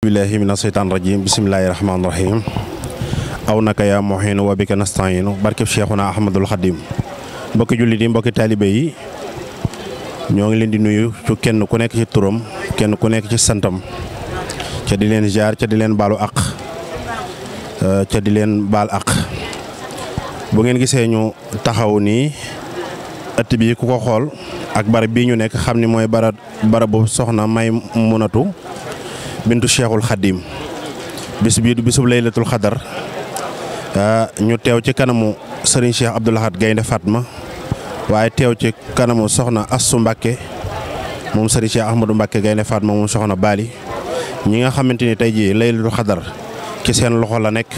billahi mina seytaan rajim bismillahi rahmaani rahim aw naka yaa muhin wa bika nasta'inu barkeb Cheikhuna Ahmadul Khadim mbokki jullit yi mbokki taalibe yi ñoo ngi leen di nuyu ci kenn ku nekk ci turam kenn ku nekk ci santam ca di leen ziar ca di leen baalu àq ca di leen baal àq bu ngeen gisee ñu taxaw nii ëtt bi ku ko xool ak barab bii ñu nekk xam ni mooy barabu soxna Maymunatu bintu Cheikhul Khadim bis bii du bisub laylatul xadar ñu teew ci kanamu Serigne Cheikh Abdoul Ahad Gaynde Fatma waaye teew ci kanamu soxna Assu Mbàkke moom Serigne Cheikh Ahmadou Mbàkke Gaynde Fatma moom soxna Bali ñi nga xamante ni tey jii laylatul xadar ci seen loxo la nekk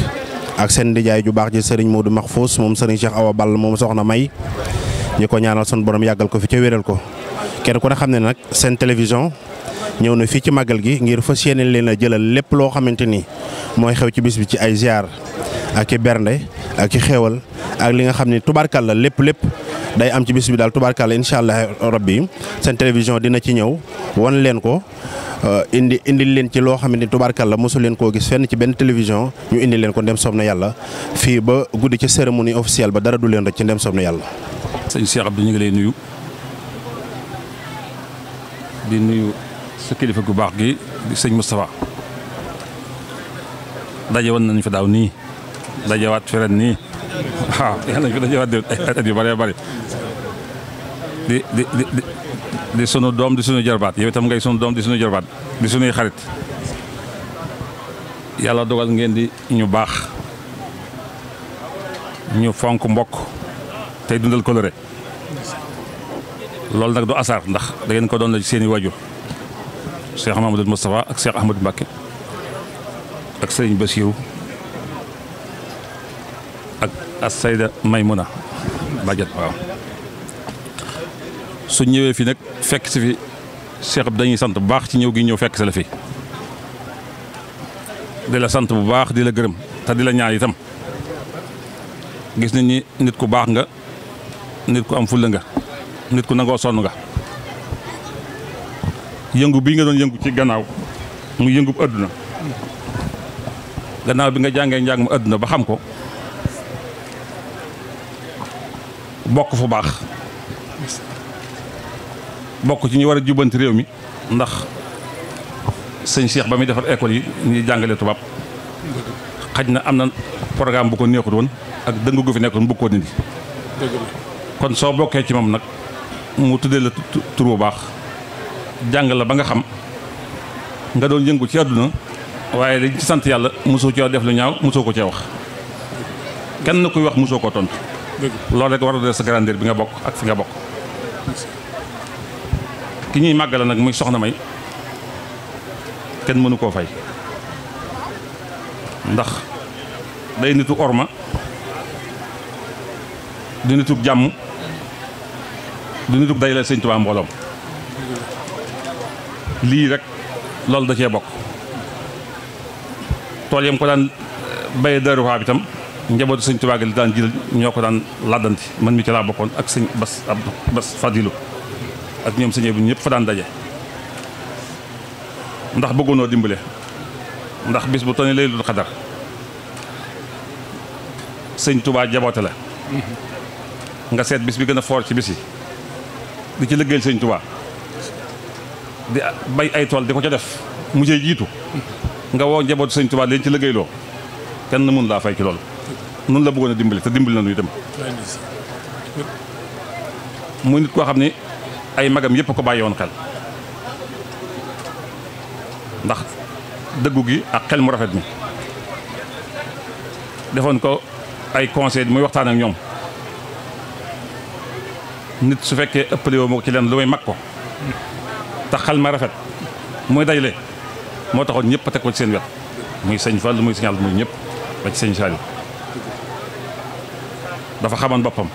ak seen ndijaay ju baax ji Serigne Modou Mahfous moom Serigne Cheikh Awa Ball moom soxna May ñi ko ñaanal sun borom yàggal ko fi ca wéral ko kenn ku ne xam ne nag seen télévision ñëw na fii ci màggal gi ngir fas yéene leen a jëlal lépp loo xamante ni mooy xew ci bis bi ci ay ziar ak i bernde ak i xéewal ak li nga xam ne tubaarkàlla lépp day am ci bis bi daal tubaarkàlla incha allah rabbi seen télévision dina ci ñëw wan leen ko indi leen ci loo xamante ni tubaarkàlla mosu leen koo gis fenn ci benn télévision ñu indi leen ko ndem soob na yàlla fii ba guddi ci cérémonie officielle ba dara du leen rek ci ndem soob na yàlla. sëñ Cheikh Abdou ñu ngi lay nuyu di nuyu sa kilifa gu baax gi di sëñ Moustapha daje woon nañu fi daaw nii dajewaat fi ren nii waaw yal nañu fi dajewaat ay at yu bëree bëri di sunu doom di sunu jarbaat yow itam ngay sunu doom di sunu jarbaat di sunuy xarit yàlla dogal ngeen di ñu baax ñu fonk mbokk tey dundal coloré loolu nag du asaar ndax da ngeen ko doon la ci seeni wajur Cheikh Mamadou Moustapha ak Cheikh Ahmadou Mbacké ak Serigne Bassirou ak As-Sayda Maymuna Badiane waaw su ñëwee fi nag fekk si fi Cheikh dañuy sant bu baax ci ñëw gi ñëw fekk si la fi di la sant bu baax di la gërëm te di la ñaan itam gis nañ ni nit ku baax nga nit ku am fulla nga nit ku nangoo sonn nga yëngu bii nga doon yëngu ci gannaaw mu yëngu bu àdduna gannaaw bi nga jàngee njàng mu àdduna ba xam ko bokk fu baax bokk ci ñu war a jubbanti réew mi ndax sëñ Cheikh ba muy defar école yi ñuy jàngale tubaab xaj na am na programme bu ko neexut woon ak dëng gu fi nekkoon bu ko dindi kon soo bokkee ci moom nag mu tuddee la tur bu baax jàng la ba nga xam nga doon yëngu ci àdduna waaye dañ ci sant yàlla mosoo cee def lu ñaaw mosoo ko cee wax kenn kuy wax mosoo koo tontu loolu rek war a dee sa grandeur bi nga bokk ak fi nga bokk ki ñuy màggala nag muy soxna May kenn mënu koo fay ndax day nitu orma di nitu jàmm du nitu dajale sëñ Tuubaa mbooloom lii rek loolu da cee bokk tool yam ko daan béye Daaru Fa bi tam njabootu sëñ Tuubaa gi li daan jël ñoo ko daan laddanti man mi ci laa bokkoon ak sëñ Bas Fadilu ak ñoom sëñ bi ñëpp fa daan daje ndax bëggoonoo dimbale ndax bis bu toni laylatul xadar sëñ Tuubaa jaboote la nga seet bis bi gën a foor ci bis yi di ci liggéeyal sëñ Tuubaa di bay ay tool di ko ca def mu cee jiitu nga woo njabootu sëñ Tuubaa leen ci liggéeyloo kenn mun laa fay ci loolu nun la bëggoon a dimbali te dimbali na nuy dem muy nit koo xam ni ay magam yëpp ko bàyyi woon xel ndax dëggu gi ak xel mu rafet mi defoon ko ay conseil muy waxtaan ak ñoom nit su fekkee ëppale woo moo ci leen lu may mag ko te xel ma rafet muy dajale moo taxoon ñëpp a teg ko ci seen wet muy sëñ Fall muy signal muy ñëpp ba ci sëñ Saliou dafa xamoon boppam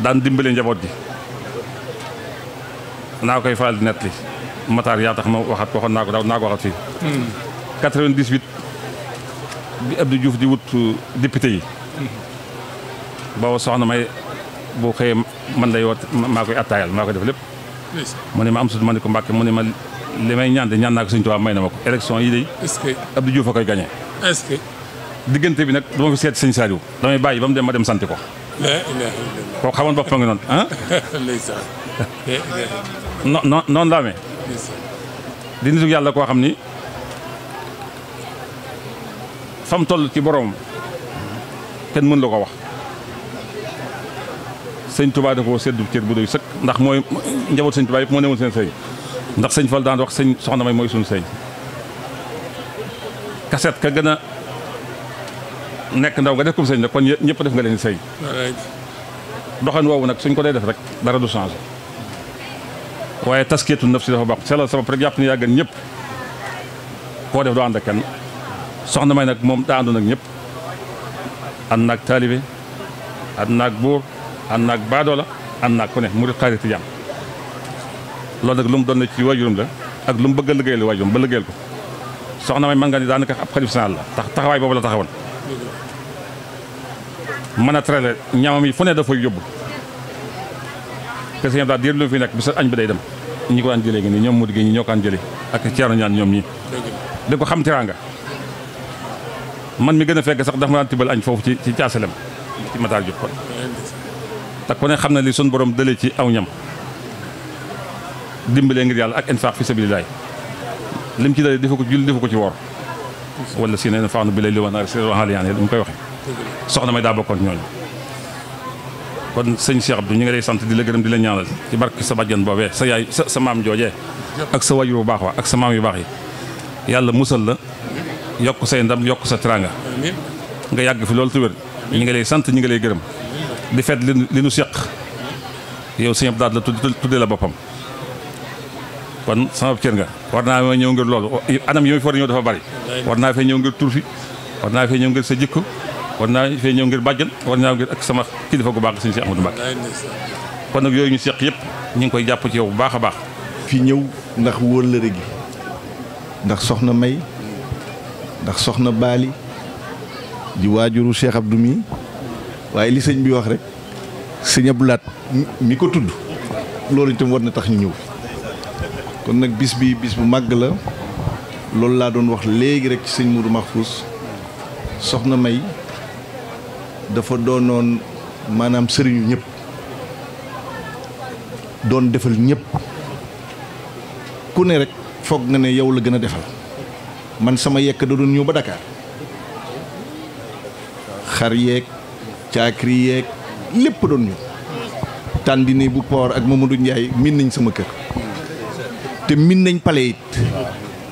daan dimbale njaboot gi naa koy faral di nettali Matar yaa tax ma waxat ko waxoon naa ko daaw naa ko waxat fii 98 bi Abdou Diouf di wut député yi booba soxna May bu xëyee man lay wat maa koy attaayal maa koy def lépp mu ne ma am sut ma ne ko Mbàkke mu ne ma li may ñaan de ñaan naa ko Sëñ Tuubaa may na ma ko élection yi de est-ce que Abdou Diouf a koy gagné est-ce que diggante bi nag du ma fi seet Sëñ Saliou damay bàyyi ba mu dem ma dem santi ko la ilaha illallah koo xamoon boppam nga noonu ah ndeysaan noonu la amee di nitu yàlla koo xam ni fam toll ci borom kenn mën la ko wax Sëñ Tuubaa da koo seddu cër bu doy sëkk ndax mooy njaboot Sëñ Tuubaa yëpp moo newoon seen sëy ndax sëñ Fall daan wax sëñ soxna may mooy suñu sëy kaset ka gën a nekk ndaw nga def ko sëñ nag kon ñëpp def nga leen sëy doxan woowu nag suñ ko dee def rek dara du changé waaye taskiyatu nafsi dafa baax selal sabab rek jàpp ni yaa gën ñëpp koo def doo ànd ak kenn soxna may nag moom daa àndoon ak ñëpp ànd naag taalibe ànd naag buur ànd naag baadoola ànd naag ku ne murid xaarit jàmm loolu nag lu mu doon na ci waajuram la ak lu mu bëgg a liggéeyal waajuram ba liggéeyal ko soxna may mën nga ni daanaka ab xalif général la taxawaay boobu la taxawoon mën a traité ñamam yi fu ne dafay yóbbu kese ñoom daal diir lu fi nekk bi sa añ bi day dem ñi ko daan jëlee ngi nii ñoom mu ñi ñoo ko daan jëlee ak ceerno ñaan ñoom ñii di ko xam teraanga man mi gën a fekk sax dafa ma daan tibbal añ foofu ci caasalem ci Matar Diop kon te ku ne xam na li sun borom dëlee ci aw ñam dimbalee ngir yàlla ak infaq fi sabilillah lim ci dalee defu ko julli defu ko ci woor wala si ne faanu bi lay li wax na si waxal yaa ne mu koy waxe soxna may daa bokkoon ñooñu kon sëñ Cheikh Abdou ñu ngi lay sant di la gërëm di la ñaanal ci barke sa bàjjan boobee sa yaay sa maam joojee ak sa wajur bu baax wa ak sa maam yu baax yi yàlla musal la yokk say ndam yokk sa teraanga nga yàgg fi loolu te wér ñu ngi lay sant ñu ngi lay gërëm di fet li nu seq yow sëñ Abdou daal la tuddee la boppam kon sama cër nga war naa ma ñëw ngir loolu anam yi ma fi war a ñëw dafa bari war naa fee ñëw ngir tur fi war naa fee ñëw ngir sa jikko war naa fee ñëw ngir bàjjan war naa ngir ak sama kilifa gu baax sëñ si Ahmadou Mbacké kon nag yooyu ñu seq yëpp ñu ngi koy jàpp ci yow bu baax a baax fi ñëw ndax wóllëre gi ndax soxna May ndax soxna Baali di waajuru Cheikh Abdou mi waaye li sëñ bi wax rek sëñ Abdou Lahat mi ko tudd loolu itam war na tax ñu ñëw kon nag bis bi bis bu màgg la loolu laa doon wax léegi rek ci sëñ Moudou Mahfous soxna May dafa doonoon maanaam sëriñu ñëpp doon defal ñëpp ku ne rek foog nga ne yow la gën a defal man sama yekk da doon ñëw ba Dakar xar yeeg caakri yeeg lépp doon ñëw tàndine bu port ak Mamadou Ndiaye min nañ sama kër te min nañ pale it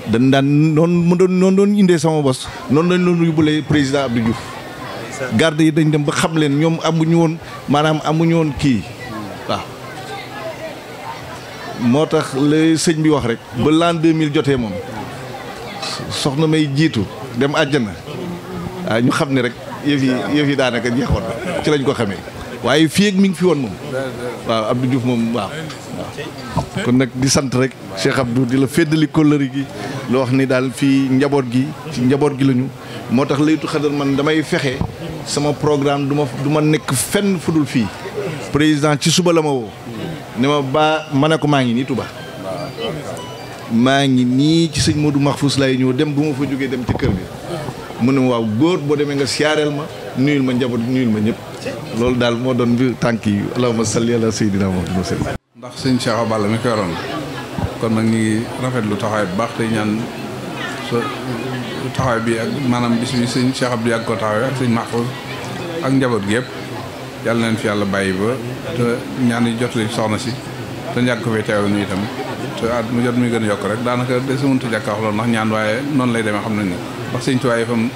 dañ daan noonu doon indee sama bos noonu lañ doon yóbbulee président Abdou Diouf garde yi dañ dem ba xam leen ñoom amuñu woon maanaam amuñu woon kii waaw moo tax la sëñ bi wax rek ba l'an 2000 jotee moom soxna May jiitu dem àjjana waaw ñu xam ne rek yëf yi daanaka jeexoon na ci lañ ko xamee waaye fii ak mi ngi fi woon moom waaw Abdou Diouf moom waaw kon nag di sant rek Cheikh Abdou di la féddali kóllëre gi la wax ni daal fii njaboot gi ci njaboot gi lañu moo tax laytu xadar man damay fexe sama programme du ma nekk fenn fudul fii président ci suba la ma woo ne ma ne ko maa ngi nii Touba maa ngi nii ci sëñ Modou Mahfous lay ñëw dem bu ma fa jógee dem ci kër gi mu ne waaw góor boo demee nga siyaareel ma nuyul ma njaboot nuyul ma ñëpp loolu daal moo doon bi tànk yi allahumma salli ala sayyidina Muhammad sallam ndax sëñ Cheikh Awa Balla mi ko yoroon kon nag ñu ngi rafetlu taxawaay bu baax tey ñaan sa taxawaay bi ak maanaam bis bi sëñ Cheikh Abdou yàgg ko taxawaay ak sëñ Mahfous ak njaboot gi yëpp yàlla nañ fi yàlla bàyyi ba te ñaan yi jotali soxna si te yàgg ko fee teewal ñu itam te at mu jot muy gën a yokk rek daanaka de sa mënta jàkk wax loolu ndax ñaan waaye noonu lay demee xam nañ ni ndax sëñ tuwaay fam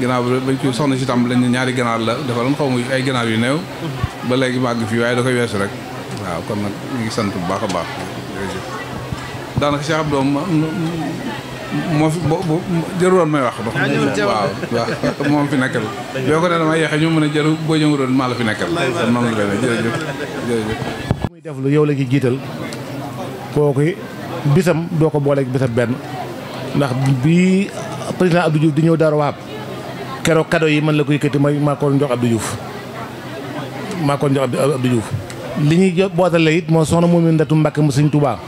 gannaaw bañ ko soxna si tam lañ ñaari ganaar la defaloon xaw ma ay ganaar yu néew ba léegi màgg fii waaye da koy weesu rek waaw kon nag ñu ngi sant bu baax a baax daanaka Cheikh Abdou moo fi jëruwoon may wax waaw moom fi nekkal boo ko ne dama yeexe ñu mën a jëru boo jënguroon maa la fi nekkal kon noonu la demee jërëjëf muy def lu yow la ci jiital kooku bisam doo ko booleeg bisam benn ndax bii président Abdou Diouf di ñëw Darou Wahab keroog cadeau yi man la ko yëkkati maa ko jox Abdou Diouf li ñuy bootale it moo soxna moom Ndatu Mbàkke mu Sëñ Tuubaa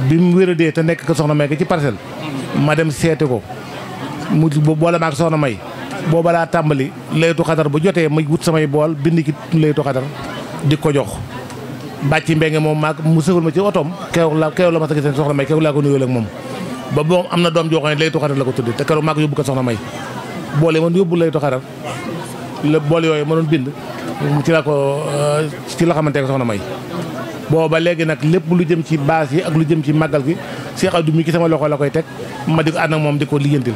bi mu wéradee te nekk ko soxna May ko ci parcelle ma dem seeti ko mu boole maak soxna May booba laa tàmbali laytu xadar bu jotee ma wut samay bool bind ki laytu xadar di ko jox bàcci mbenge moom maag mu sëfal ma ci otoom keroog la ma sa gisee soxna May keroog laa ko nuyoo ak moom ba moom am na doom joo xam ne laytu xadar la ko tudde te keroog maa ko yóbbu ko soxna May boole man yóbbu laytu xadar la bool yooyu ma doon bind ci la xamante ne soxna May booba léegi nag lépp lu jëm ci baas yi ak lu jëm ci màggal gi Cheikh Abdou mi ki sama loxo la koy teg ma di ko ànd ak moom di ko lijjantil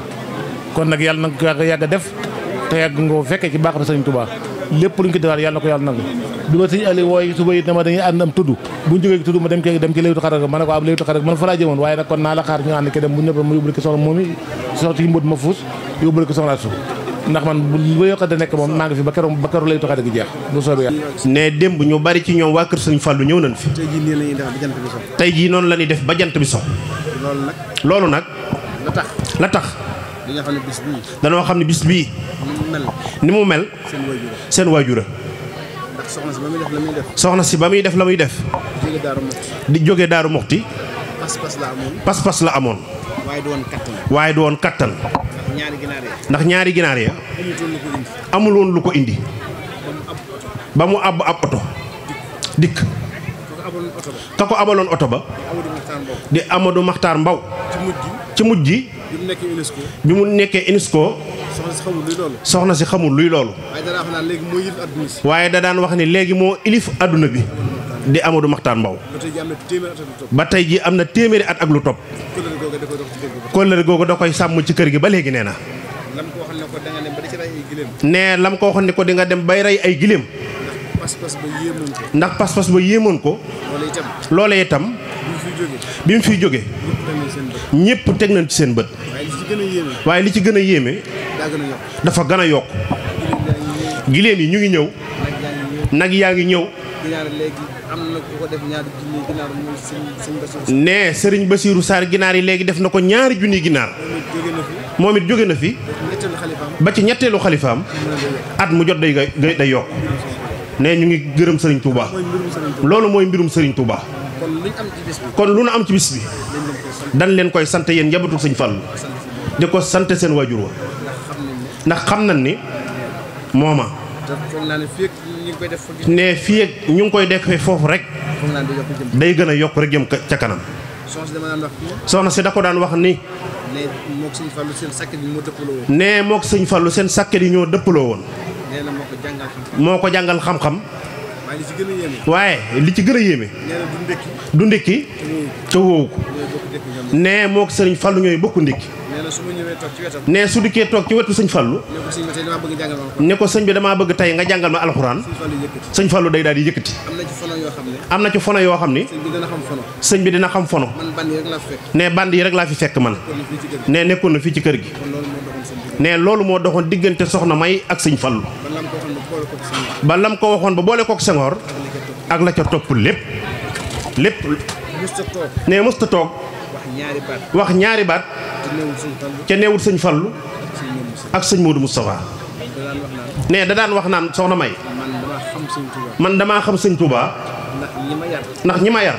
kon nag yàlla na ko yàgg a def te yàgg nga ko fekkee ci baaxatu Sëriñ Tuubaa lépp luñ ko defaat yàlla na ko yàlla nangu bi ma sëñ Ali wooy suba it ne ma dañuy ànd am tudd bu ñu jógee tudd ma dem ci laytu xadar ma ne ko am laytu xadar man fa laa jëmoon waaye nag kon naa la xaar ñu ànd ke dem bu ñëpp ma yóbbul ko soxna moom i soxna ci mbóot ma fuus yóbbul ko soxna su ndax man bu yokk da nekk moom maa ngi fi ba keroog laytu xadar gi jeex bu soobee yàlla ne démb ñu bari ci ñoom waa kër Sëriñ Fallu ñëw nañ fi tey jii noonu la ñuy def ba jant bi so loolu nag la tax dañoo xam ne bis bii ni mu mel seen waajura soxna si ba muy def la muy def di jóge Daaru Muxti pas-pas la amoon waaye du woon kattan ndax ñaari ginaar ya amul woon lu ko indi ba mu àbb ab oto dikk ka ko abaloon oto ba di Amadou Makhtar Mbaw ci mujj gi bi mu nekkee UNESCO soxna si xamul luy loolu waaye da daan wax ni léegi moo ilif adduna bi di Amadou Makhtar Mbaw ba tey ji am na téeméeri at ak lu topp kóllëre googu da koy sàmm ci kër gi ba léegi nee na ne lam ko waxoon ni ko di nga dem bay rey ay giléem ndax pas-pas ba yéemoon ko loolee itam bi mu fiy jóge ñëpp teg nañ ci seen bët waaye li ci gën a yéeme dafa gën a yokk giléem yi ñu ngi ñëw nag yaa ngi ñëw ne sëriñ Basiiru Saar ginaar yi léegi def na ko 2 junni ginaar moom it jóge na fi ba ci ñetteelu xalifaam at mu jot day yokk ne ñu ngi gërëm sëriñ Touba loolu mooy mbirum sëriñ Touba kon lu nu am ci bis bi dañ leen koy sant yéen njabootu sëñ Fallu di ko sant seen waajur wa ndax xam nañ ni mooma ne fii ak ñu ngi koy defee foofu rek day gën a yokk rek jëm ca kanam soxna si da ko daan wax ni ne mook sëñ Fallu seen sàkket yi ñoo dëppaloo woon moo ko jàngal xam-xam waaye li ci gën a yéeme du ndékki te woowu ko ne mook sëriñ Fallu ñooy bokk ndékki ne su dikkee toog ci wetu sëñ Fallu ne ko sëñ bi damaa bëgg tey nga jàngal ma alxuraan sëñ Fallu day daal di yëkkati am na ci fono yoo xam ni sëñ bi dina xam fono ne band yi rek laa fi fekk man ne nekkoon na fii ci kër gi ne loolu moo doxoon diggante soxna May ak sëñ Fallu ba lam ko waxoon ba boole kook Senghor ak la ca topp lépp ne musta toog wax ñaari baat ca neewut sëñ Fallu ak sëñ Modou Moustapha ne da daan wax naan soxna May man damaa xam sëñ Touba ndax ñi ma yar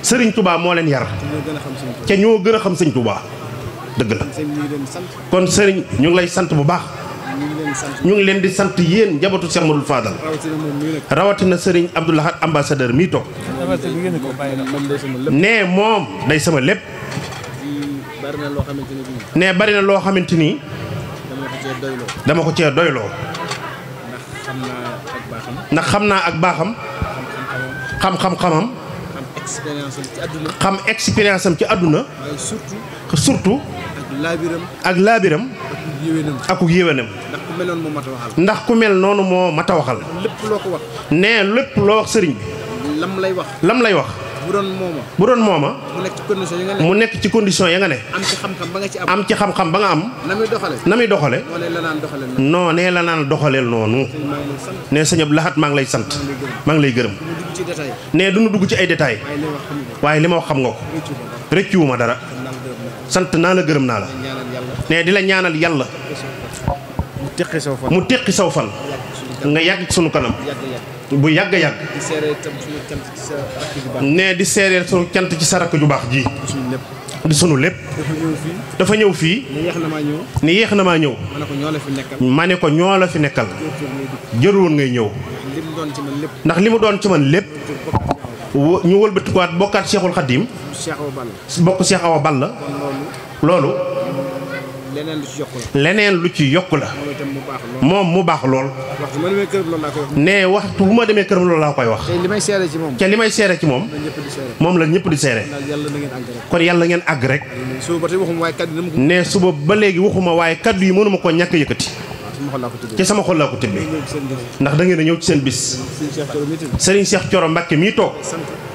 sëriñ Touba moo leen yar ca ñoo gën a xam sëñ Touba dëgg la kon sëriñ ñu ngi lay sant bu baax ñu ngi leen di sant yéen njabootu Cheikh Modou Fadal rawatina sëriñ Abdou Lahad ambassadeur mii toog ne moom day sama lépp ne bari na loo xamante ni dama ko cee doyloo ndax xam naa ak baaxam xam-xam-xamam xam expérience am ci àdduna surtout ak laabiram ak yéwénam ndax ku mel noonu moo mat a waxal ne lépp loo wax sëriñ bi lam lay wax bu doon mooma mu nekk ci condition ya nga ne am ci xam-xam ba nga am na muy doxale non nee la naan doxaleel noonu ne sëñ Abdou Lahad maa ngi lay sant maa ngi lay gërëm ne du ñu dugg ci ay détails waaye li ma wax xam nga ko rëccuwuma dara sant naa la gërëm naa la ne di la ñaanal yàlla mu teqi saw fan nga yàgg sunu kanam bu yàgg a yàgg. di seereel tam suñu cant ci sa rakk ju baax. nee di seereel suñu cant ci sa rakk ju baax ji. suñu lépp. di sunu lépp. dafa ñëw fii. ni yéex na maa ñëw. ni yéex na maa ñëw. ma ne ko ñoo la fi nekkal. ma ne ko ñoo la fi nekkal. jërul woon ngay ñëw. li mu doon ci man lépp. ndax li mu doon ci man lépp. ñu wëlbatikuwaat bokkaat Cheikhul Khadim. Cheikh Awa Balla. bokk Cheikh Awa Balla. loolu. leneen lu ci yokku la. leneen lu ci yokku la. moom itam mu baax lool. moom mu baax lool. waxtu ma demee këram loolu laa koy wax. nee waxtu bu ma demee këram loolu laa koy wax. te li may seere ci moom. te li may seere ci moom. moom la ñëpp di seere. yàlla na ngeen àgg rek. kon yàlla ngeen àgg rek. suba ba tey waxuma waaye kaddu yi nee suba ba léegi waxuma waaye kaddu yi mënuma ko ñàkk yëkkati. ci sama xol laa ko tibbee. ndax da ngeen a ñëw ci seen bis. Serigne Cheikh Thioro Mbacké mii toog.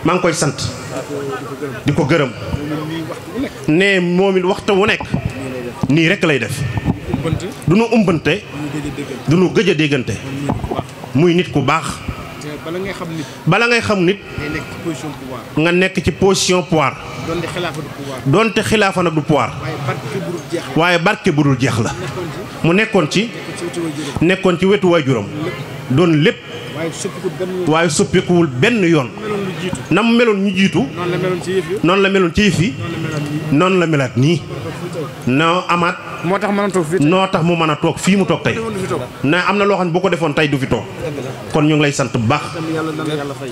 maa ngi koy sant. di ko gërëm. nee moom it waxtu wu nekk. nii rek lay def. du nu umbante. du nu gëj a déggante. muy nit ku baax. bala ngay xam nit. nga nekk ci position pouvoir. donte xilaafa nag du pouvoir. waaye barke bu dul jeex la. mu nekkoon ci wetu waajuram. doon lépp. waaye soppikuwul benn yoon. na mu meloon ñu jiitu. noonu la meloon ci yëf yi. noonu la melaat nii. noo amaat. moo tax mën a toog fii. noo tax mu mën a toog fii mu toog tey. na am na loo xam ne bu ko defoon tey du fi toog. kon ñu ngi lay sant bu baax.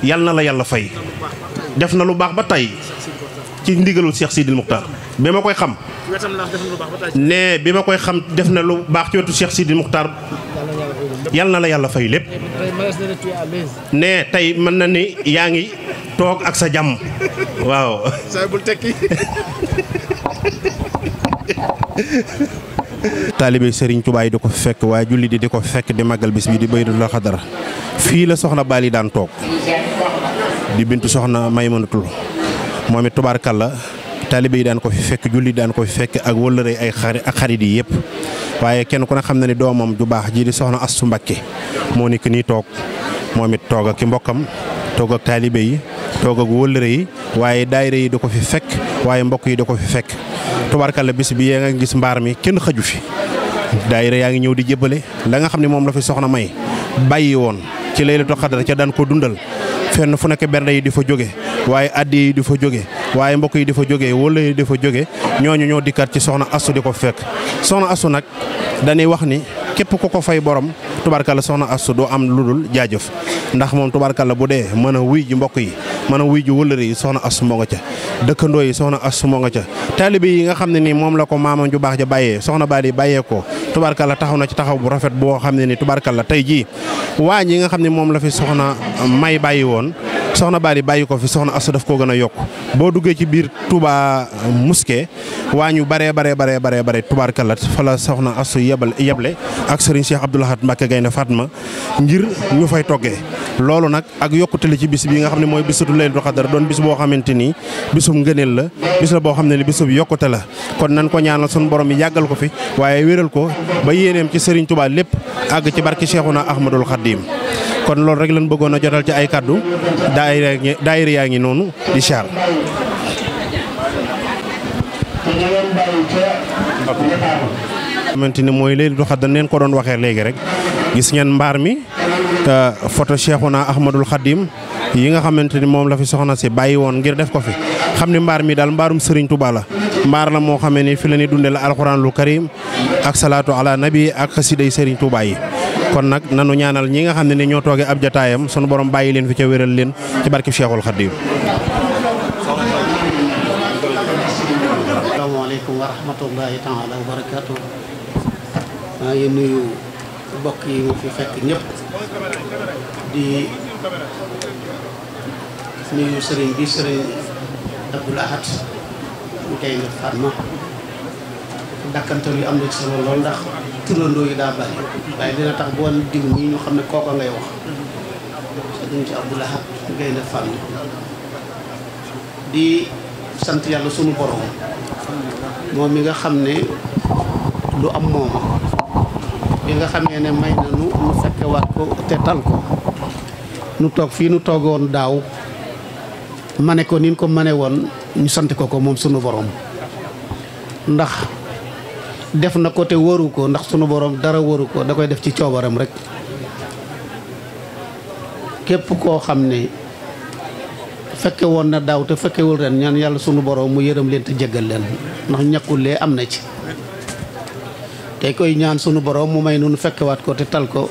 yal na la yàlla fay. def na lu baax ba tey. ci ndigalul Cheikh Sidil Muxtaar. bi ma koy xam. ne bi ma koy xam def na lu baax ci wetu Cheikh Sidil Muxtaar. yal na la yàlla fay lépp. ne tey mën na ni yaa ngi toog ak sa jàmm. waaw. saa bul tekki. taalibe Serigne Touba yi di ko fekk waaye julli di ko fekk di màggal bis bi di Baytul Xadar fii la soxna Bali daan toog di bintu soxna Maymunatul moom it tubaarkàlla taalibe yi daan ko fi fekk julli daan ko fi fekk ak wëllëre ay xarit yi yëpp waaye kenn ku ne xam na ni doomam ju baax ji di soxna Astu Mbakke moo nekk nii toog moom it toog ak ki mbokkam toog ak taalibe yi toog ak wëllëre yi waaye daayira yi di ko fi fekk waaye mbokk yi di ko fi fekk tubaarkàlla bis bi yaa nga gis mbaar mi kenn xaju fi daayira yaa ngi ñëw di jébbale la nga xam ne moom la fi soxna may bàyyi woon ci Laylatul Qadr ca daan ko dundal fenn fu nekk bernde yi di fa jóge waaye addi yi di fa jóge waaye mbokk yi di fa jóge wala yi di fa jóge ñooñu ñoo dikkaat ci soxna Astu di ko fekk soxna Astu nag dañuy wax ni képp ku ko fay borom tubaarkàlla soxna Astu doo am lu dul jaajëf ndax moom tubaarkàlla bu dee mën a wuy ji mbokk yi mën a wuy ji wëllëre yi soxna Astu moo nga ca dëkkandoo yi soxna Astu moo nga ca taalibe yi nga xam ne ni moom la ko maamam ju baax ja bàyyee soxna Bali bàyyee ko tubaarkàlla taxaw na ci taxaw bu rafet boo xam ne ni tubaarkàlla tey jii waañ yi nga xam ne moom la fi soxna may bàyyi woon soxna Bali bàyyi ko fi soxna Astu daf koo gën a yokk boo duggee ci biir Touba Mosquée waañ yu bare tubaarkàlla fa la soxna Astu yeble ak Serigne Cheikh Abdoul Ahad Mbacké Gaynde Fatma ngir ñu fay toggee loolu nag ak yokkute la ci bis bi nga xam ne mooy bisatu Laylatul Qadr doon bis boo xamante ni bisum ngëneel la bis la boo xam ne ni bisum yokkute la kon nan ko ñaanal sunu borom yi yàggal ko fi waaye wéral ko ba yéeneem ci Serigne Touba lépp àgg ci barki Cheikhuna Ahmadul Khadim kon loolu rek lañ bëggoon a jotal ci ay kaddu daayira yaa ngi noonu di char xamante ni mooy Laylatul Qadr neen ko doon waxee léegi rek gis ngeen mbaar mi photo Cheikhuna Ahmadul Khadim yi nga xamante ni moom la fi soxna si bàyyi woon ngir def ko fi xam ne mbaar mi daal mbaarum Serigne Touba la mbaar la moo xamee ni fi la ñuy dundee la alxuraanul karim ak salaatu ala nabi ak xasiday Serigne Touba yi kon nag nanu ñaanal ñi nga xam ne ni ñoo toogee ab jataayam sunu borom bàyyi leen fi ca wéral leen ci barki Cheikhul Khadim. asalaamaaleykum wa rahmatullahi taala wa barakaatu. maa ngi nuyu mbokk yi mu fi fekk ñëpp di nuyu sëriñ bi sëriñ Abdoul Ahad mu Gaynde Fatma dakkantal yu am na ci solo lool ndax turandoo yi daa bari waaye dina tax boo diw ñii ñu xam ne kooka ngay wax sëriñ ci Abdoul Ahad mu Gaynde Fatma di sant yàlla sunu borom moom mi nga xam ne lu am mooma bi nga xamee ne may na nu fekke waat ko te tal ko nu toog fii nu toogoon daaw ma ne ko nin ko mane woon ñu sant ko moom sunu borom ndax def na ko te waru ko ndax sunu borom dara waru ko da koy def ci coobaram rek képp koo xam ne fekke woon na daaw te fekkewul ren ñaan yàlla sunu borom mu yërëm leen te jéggal leen ndax ñàkkulee am na ci te koy ñaan sunu borom mu may nun fekkewaat ko te tal ko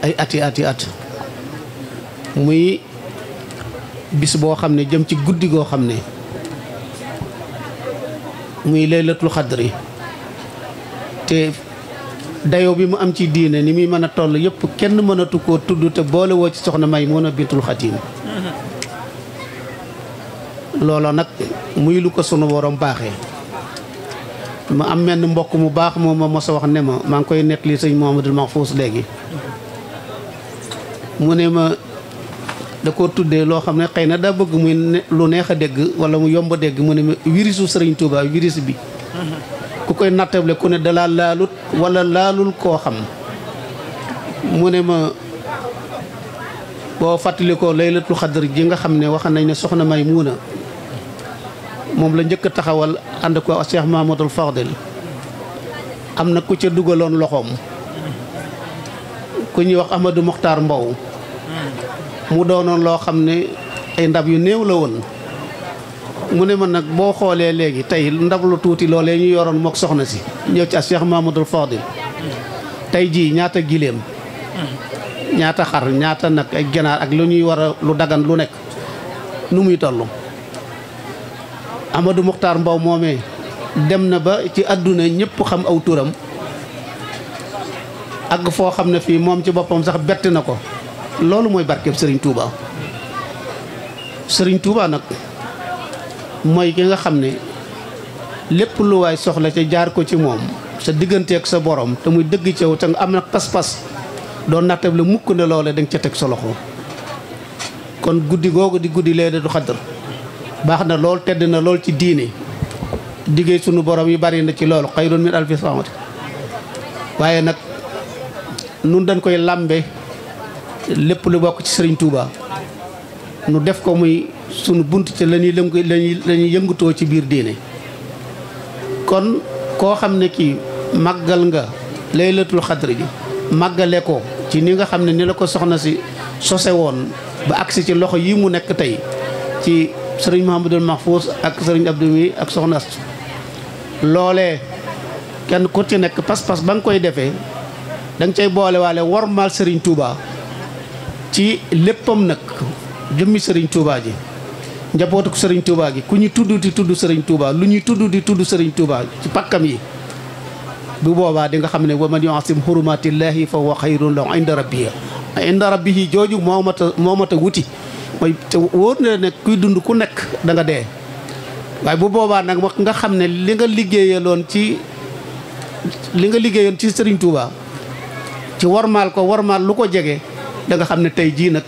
ay ati at muy bis boo xam ne jëm ci guddi goo xam ne muy laylatul xadri te dayo bi mu am ci diine ni muy mën a toll yëpp kenn mënatu koo tudd te boole woo ci soxna Maymuna bintul Xatim looloo nag muy lu ko sunu borom baaxee ma am menn mbokk mu baax moom ma mos a wax ne ma maa ngi koy nettali sëñ Mouhamadul Mahfous léegi mu ne ma da koo tuddee loo xam ne xëy na daa bëgg muy lu neex a dégg wala mu yomb a dégg mu ne ma wirisu Sëriñ Tuubaa wiris bi ku koy nattable ku ne dalaa laalut wala laalul koo xam mu ne ma boo fàttali ko laylatul xadr ji nga xam ne wax nañ ne soxna Maymuna moom la njëkk a taxawal ànd ko Cheikh Mahamadul Fadil am na ku ca dugaloon loxoom ku ñuy wax Amadou Mokhtar Mbow mu doonoon loo xam ne ay ndab yu néew la woon mu ne ma nag boo xoolee léegi tey ndab lu tuuti loolee ñu yoroon mook soxna si ñëw ci Cheikh Mahamadul Fadil tey jii ñaata giléem ñaata xar ñaata nag ay ganaar ak lu ñuy war a lu dagan lu nekk nu muy toll. Amadou Mokhtar Mbow moomee dem na ba ci àdduna ñëpp xam aw turam ak foo xam ne fii moom ci boppam sax bett na ko loolu mooy barkeb Serigne Touba. Serigne Touba nag mooy ki nga xam ne lépp lu waay soxla ca jaar ko ci moom sa digganteeg sa borom te muy dëgg ci yow te nga am nag pas-pas doon nattable mukk ne loole da nga ca teg sa loxo kon guddi googu di guddi laylatul xadr baax na lool tedd na lool ci diine diggee sunu borom yi bari na ci loolu xayrun min alfi samawati waaye nag nun dañ koy làmbe lépp lu bokk ci Serigne Touba nu def ko muy sunu bunt ci lañuy yëngutoo ci biir diine kon koo xam ne kii màggal nga laylatul xadr ji màggale ko ci ni nga xam ne ni la ko soxna si sose woon ba agsi ci loxo yi mu nekk tey ci sëriñ Mouhamadul Mahfous ak sëriñ Abdou mi ak soxna loolee kenn ku ci nekk pas-pas ba nga koy defee da nga cay boole waale wormaal sëriñ Touba ci léppam nag jëmmi sëriñ Touba ji njabootu sëriñ Touba gi ku ñu tudd di tudd sëriñ Touba lu ñuy tudd di tudd sëriñ Touba ci pakkam yi bu boobaa di nga xam ne wa man yu'azzim hurumatillahi fa huwa xayrun lahu inda rabbihi jooju moo mat a wuti mooy te wóor na ne kuy dund ku nekk da nga dee waaye bu boobaa nag wax nga xam ne li nga liggéeyaloon ci Serigne Touba ci warmaal ko warmaal lu ko jege da nga xam ne tey jii nag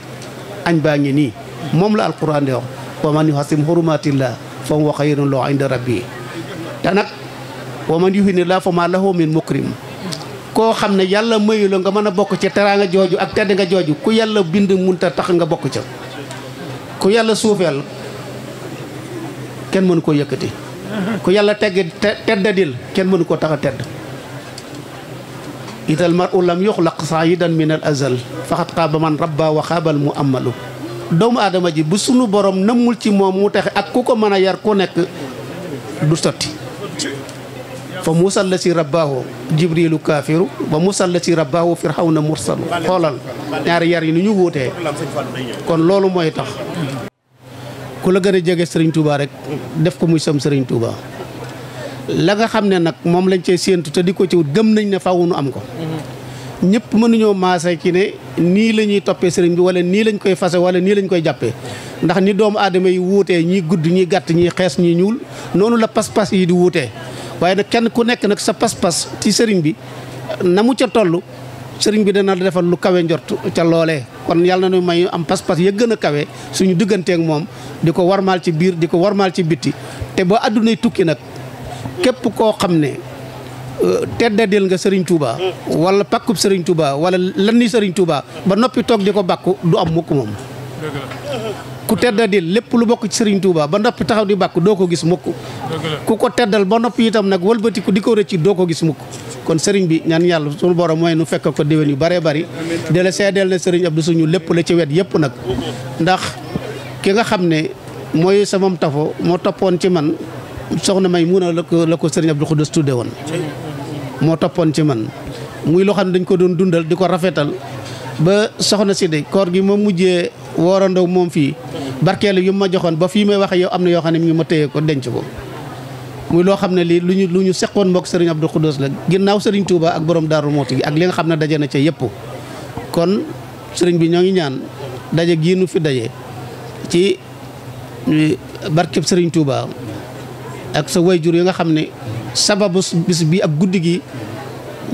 añ baa ngi nii moom la alquran di wax wa man yuhasim hurumatillah fa huwa xayrun lahu inda rabbi te nag wa man yuhinillah fa ma lahu min mukrim koo xam ne yàlla mayu la nga mën a bokk ca teraanga jooju ak tedd nga jooju ku yàlla bind munta tax nga bokk ca ku yàlla suufeel kenn mënu koo yëkkati ku yàlla teddadil kenn mënu koo tax a tedd ital mar'u lam yuxlaq saayidan min al azal faxat xaaba man rabba wa xaabal mu amalu doomu aadama ji bu sunu borom nëmmul ci moom mu taxe ak ku ko mën a yar ku nekk du sotti fa musal la si rabbaahu jibrilu kaafiru ba musal la si rabbaahu firxawna mursalu xoolal ñaari yar yi ni ñu wuutee kon loolu mooy tax ku la gën a jege Serigne Touba rek def ko muy sam Serigne Touba la nga xam ne nag moom lañ cee séentu te di ko ci wut gëm nañ ne faaw nu am ko ñëpp mënuñoo maase ci ne nii la ñuy toppee sëriñ bi wala nii lañ koy fase wala nii lañ koy jàppee ndax ni doomu aadama yi wuutee ñii gudd ñii gàtt ñii xees ñii ñuul noonu la pas-pas yi di wuutee waaye nag kenn ku nekk nag sa pas-pas ci sëriñ bi na mu ca toll sëriñ bi dana defal lu kawe njort ca loolee kon yàlla na nu may am pas-pas ya gën a kawe suñu digganteek moom di ko warmaal ci biir di ko warmaal ci bitti te ba addunay tukki nag képp koo xam ne teddadil nga Serigne Touba wala pakkub Serigne Touba wala lan ni Serigne Touba ba noppi toog di ko bàkku du am mukk moom ku teddadil lépp lu bokk ci Serigne Touba ba noppi taxaw di bàkku doo ko gis mukk ku ko teddal ba noppi itam nag wëlbatiku di ko rëcc doo ko gis mukk kon sëriñ bi ñaan yàlla suñu borom mooy nu fekk ko déwén yu bëree bëri di la seedeel ne sëriñ Abdou suñu lépp la ci wet yëpp nag ndax ki nga xam ne mooy samam tafo moo toppoon ci man soxna may mun a la ko sëriñ Abdou Khoudous tudde woon moo toppoon ci man muy loo xam ne dañ ko doon dundal di ko rafetal ba soxna si de koor gi ma mujjee woorandoo moom fii barkeelu yu ma joxoon ba fii may waxe yow am na yoo xam ne mi ngi ma téye ko denc ko muy loo xam ne lii lu ñu seqoon mbokk sëriñ Abdou Khoudous la ginnaaw sëriñ Touba ak borom Daaru Muxti gi ak li nga xam ne daje na ca yëpp kon sëriñ bi ñoo ngi ñaan daje gii nu fi daje ci barkeb sëriñ Touba ak sa wayjur yi nga xam ne sababu bis bi ak guddi gi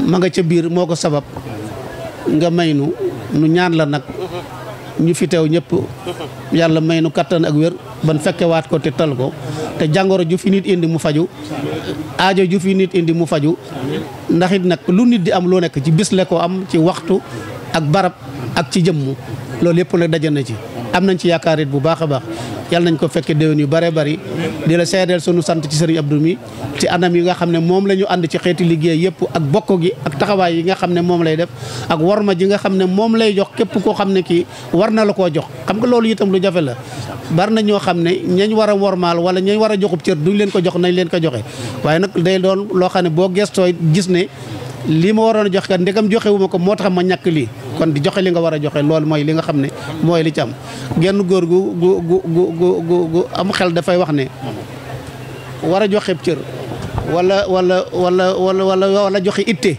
ma nga ca biir moo ko sabab nga may nu ñaan la nag ñu fi teew ñëpp yàlla may nu kattan ak wér ban fekkewaat ko te tal ko te jàngoro ju fi nit indi mu faju aajo ju fi nit indi mu faju ndax it nag lu nit di am loo nekk ci bis la ko am ci waxtu ak barab ak ci jëmm loolu yëpp nag daje na ci am nañ ci yaakaar it bu baax a baax yàlla nañ ko fekke déwén yu bare bari di la seedeel sunu sant ci sëriñ Abdou mi ci anam yi nga xam ne moom la ñu ànd ci xeeti liggéey yëpp ak bokk gi ak taxawaay yi nga xam ne moom lay def ak worma ji nga xam ne moom lay jox képp koo xam ne kii war na la koo jox xam nga loolu itam lu jafe la bari na ñoo xam ne ñañ war a wormaal wala ñañ war a joxub cër duñ leen ko jox nañ leen ko joxe waaye nag day doon loo xam ne boo gestoo gis ne lii ma waroon a joxe kat ndegam joxe wu ma ko moo tax ma ñàkk lii kon di joxe li nga war a joxe loolu mooy li nga xam ne mooy li ci am genn góor gu am xel dafay wax ne war a joxe cër wala joxe itte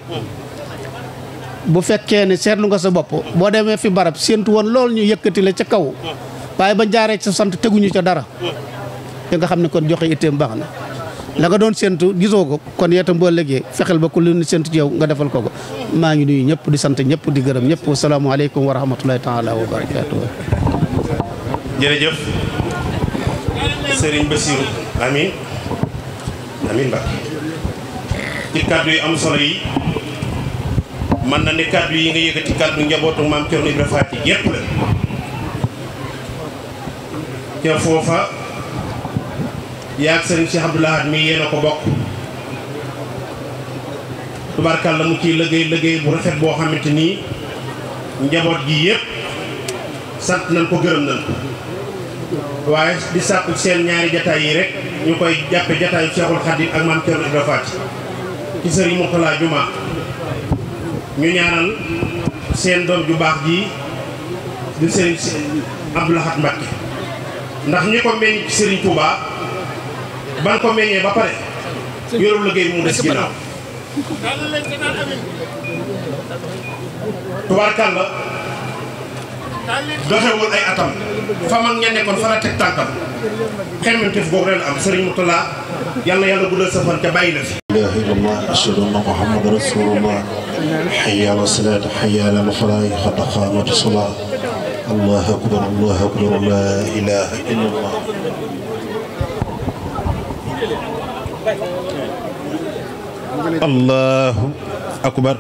bu fekkee ne seetlu nga sa bopp boo demee fi barab séentu woon loolu ñu yëkkati la ca kaw waaye ba jaaree sa sant teguñu ca dara te nga xam ne kon joxe itteem baax na la nga doon séentu gisoo ko kon yeetam boo léegi fexeel ba ku lu séentu ci yow nga defal ko maa ngi nuyu ñëpp di sant ñëpp di gërëm ñëpp wasalaamaaleykum wa rahmatulahi taala wa barakaatu. jërëjëf Serigne Bassirou amiin amiin ba ci kàddu yu am solo yi man na ne kàddu yi nga yëkkati kàddu njabootu maam Thierno Ibrahima Faty yépp la ca foofa yaag Serigne Cheikh Abdoul Ahad mi yéen a ko bokk tubaarkàlla mu ciy liggéey bu rafet boo xamante nii njaboot gi yépp sant nañ ko gërëm nañ ko waaye di sàkku seen ñaari jataay yi rek ñu koy jàppe jataayu Cheikhul Khadim ak maam Thierno Ibrahima Faty ci Serigne Mourtala Juma ñu ñaanal seen doom ju baax ji di Serigne Abdoul Ahad Mbacké ndax ñi ko meññ ci Serigne Touba ban ko meññee ba pare yorul liggéey mu des ginnaaw tubaarkàlla doxewul ay atam fa mag ña nekkoon fa la teg tànkam xemmemteef googu ren am Serigne Mourtala yàlla guddal sa fan ca bàyyi la fi. la ilaha illallah ashhadu anna muhammadan rasulullah hayya ala salat hayya ala falah qad qamat salat allahu akbar la ilaha illallah. allahu akbar.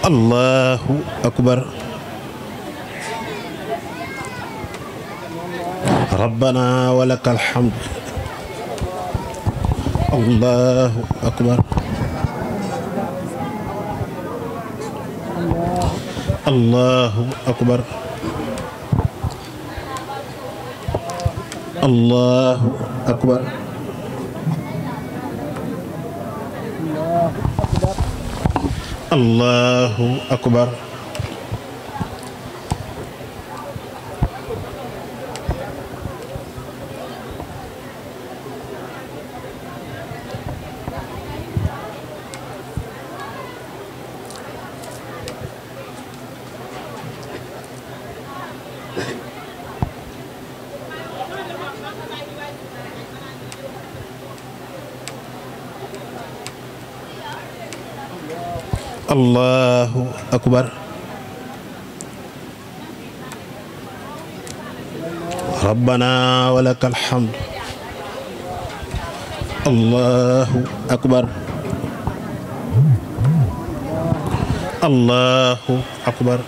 allahu akbar. rabbana wa lakal hamd. allahu akbar. allahu akbar. allahu akbar. allahu akbar. allahu akbar rabbana walakal hamd allahu akbar allahu akbar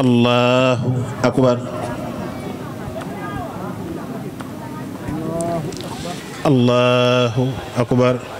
allahu akbar allahu akbar